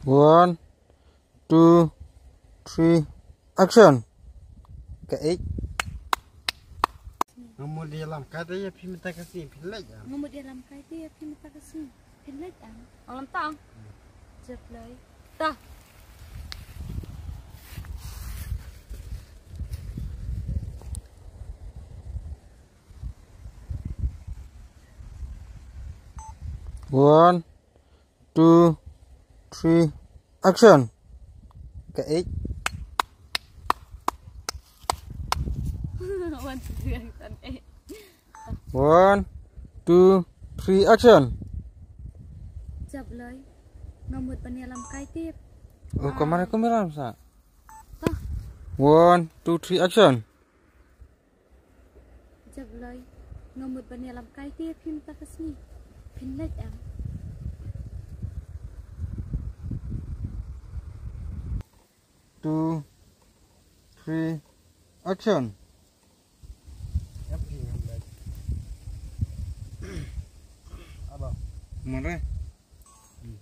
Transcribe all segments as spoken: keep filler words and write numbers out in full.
One, two, three, action. Ka ik. Nga mut ïalam kai te ïa phi mynta ka sngi phin leit ah. Nga mut ïalam kai te ïa phi mynta ka sngi phin leit ah. Ong lam tang. Jep lai. Ta. One, two, three, action. Ka ik. One, two, three, action. Eh. One, two, three, action. Jap lai. Nga mut ban ïalam kai tip. Oh, ka mane kum ïalam sa. Tah. One, two, three, action. Jap lai. Nga mut ban ïalam kai tip, phi mynta ka sngi phin leit em? Two, three, action. Em phi ngam leit. Aba. Mare. Hmm.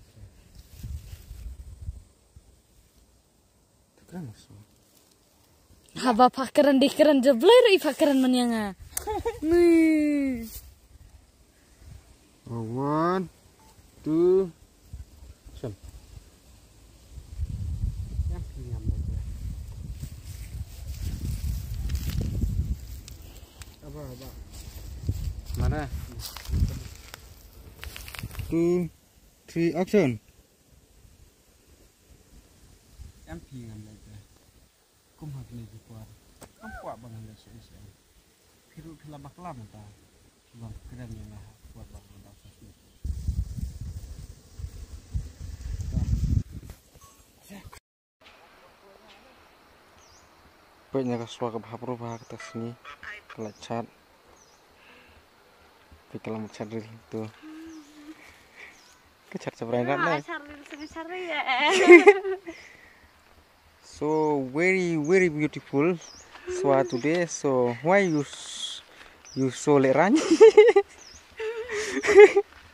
Haba pha kren dei kren, jap lai ruh i pha kren mynne ïa nga. Ni. Oh, one, two, action. Aba, aba. Mana? Two, three, action. Em phi ngam leit. Kum ha kine ki por. Kam kwah ba ngan leit sha Asia. Phi ruh phi la bakla mynta. Phi wan kren ïa nga ha por ba ngan da sha Asia. Peit na ka shuwa ka bha bro, bha kata sngi. Ka la chat. Peit ka la chat ril tu. Ka chat sa brai rat na. Chat ril sa chat ril. So very, very beautiful. So today, so why you s- you so lehraiñ?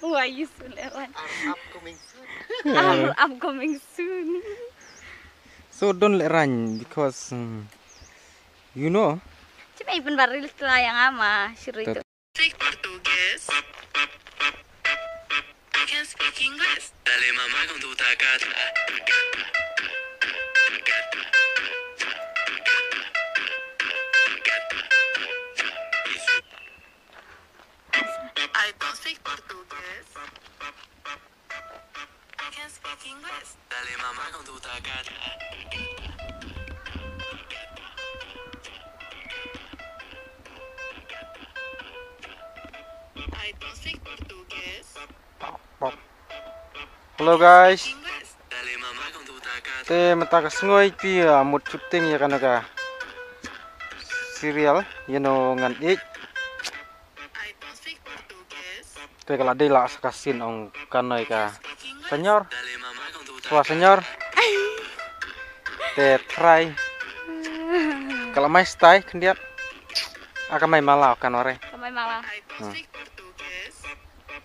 Why you so lehraiñ? Our upcoming soon. Our upcoming soon. So don't lehraiñ because, mm, you know. Cuma ipan baril telah yang ama cerita. Speak Portuguese. I can speak English. Dale mamá con tu tacata. I don't speak Portuguese. I can speak English. Dale mamá con tu tacata. I don't speak Portuguese. Hello guys. English. Dale mamá con tu tacata. Te mynta ka sngi te, ah, mut shooting ïa kane ka serial, you know, ngan ïeit. Te ka la dei la sa ka scene ong kane ka señor. Sua señor. Te trai. Ka la mai stai khyndiat. A ka mai mala kan ware. Ka mai mala. Hmm.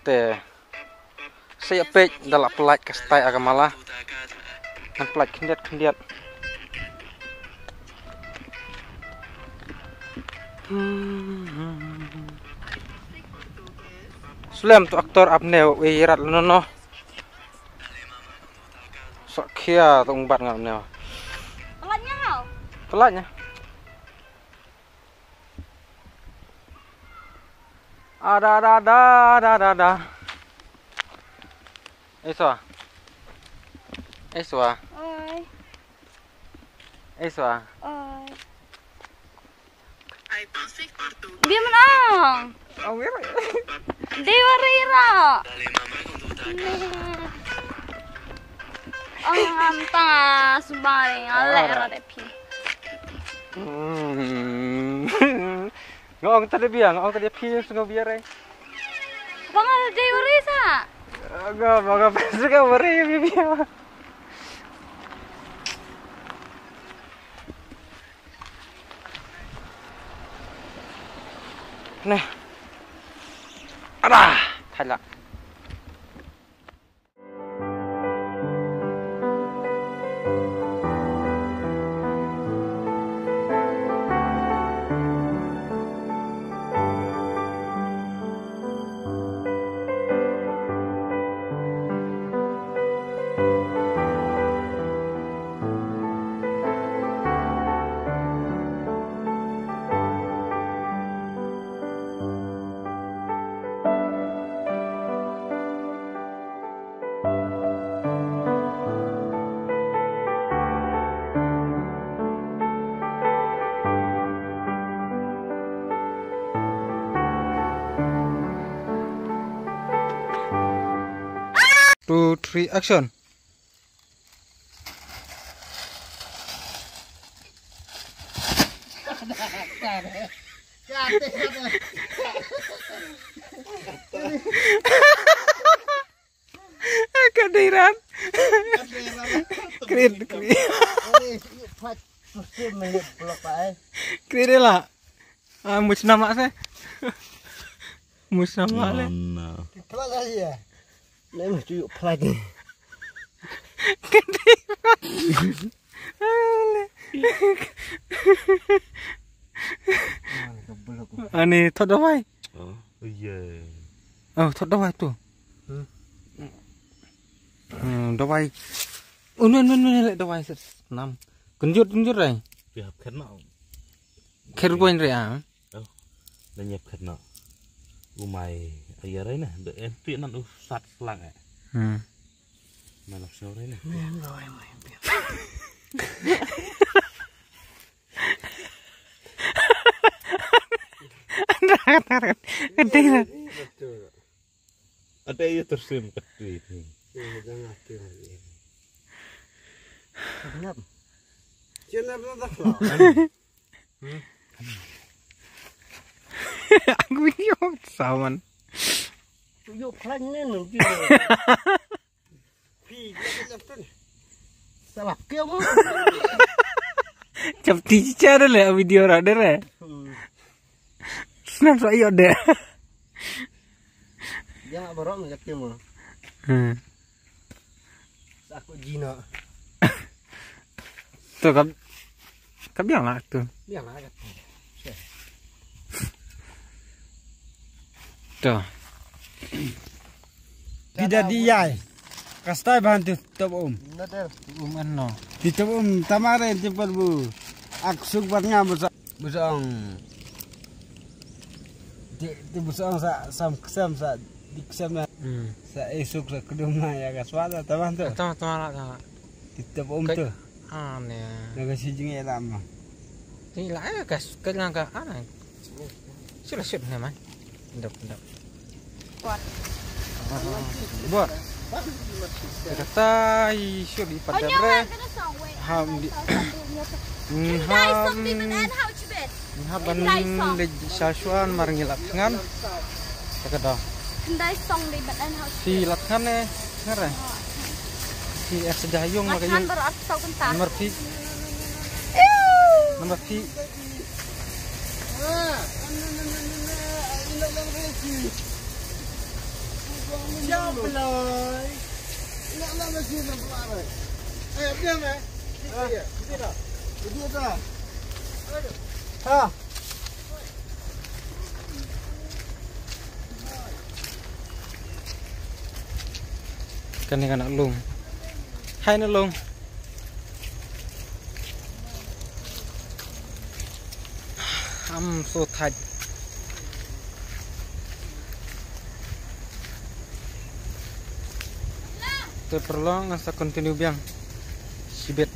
Te Sa ïa peit da la pynlait ka stai a ka mala. Ngan pynlait khyndiat khyndiat. Slem tu aktor apne u ïarat lano no. Sa khia tu ung bat ngam ne. Pynlait nya. Pynlait nya. Ada, ada, ada, ada, ada, ada. Eswa. Eswa. Oi. Eswa. Oi. Dia menang. Awir. Dewa Rira. Oh, antang subai. Ale era de pi. Hmm. Nga ong tadi bia, nga ong tadi phi sngewbha re. Bang ada dei wari sa. Nga bang apa suka wari bia. Neh. Ada, thala. Two, three, action. Ka dei ran. Krit, krit. Krit la. Ah, mus nama se. Mus nama le. Plat la ya. Lem tu yuk plat ni. Ani thot dawai. Oh, iya. Oh, thot dawai tu. Hmm. Hmm, dawai. Oh, no, no, no, le dawai set. Nam. Kenjut, kenjut rai. Pihak kena. Kher boin rai ah. Oh, dan nyep kena. Umai, ayah rai nah. Be, eh, tu nan uh sat selang eh. Hmm. Mana sore rai nah. Ada, ada, ada. Ada. Ada ya tersim kedui ni. Kenapa? Kenapa tak? Aku video sawan. Yuk plan ni nanti. Salah kau. Chapti chicha dah le video ra dah re. Hmm. Snap sa iyo deh. Dia nak barok nak kata mah. Hmm. Sa aku jina. Tu kap kap biang lah tu. Biang lah kata. Tu. Tidak diai. Kastai bahan tu top um. Nadar. Um ano. Ti top um tamare ti perbu. Ak suk bat ngam besa. Besa ong. Ti ti besa ong sa sam ksam sa di ksam na. Hmm. Sa esuk sa kedum na ya kaswa ta taman tu. Tama tama la tama. Ti top um tu. Ane. Naga si jing ya lama. Ti la ya kas kelang ka ane. Sila sila ne man. Dap dap. Buat. Kata i syuk i pat dep re. Ham di. Ham. Ni ha ban le sha shuan mar ngi lat ngan. Kata da. Si lat ngan ne. Ngan re. Si es da yung ma ka yung. Mar phi. Mar phi. Kane ka na long. Hai na long. I'm so tired. Te paralok ngan sa continue biang. Shibit.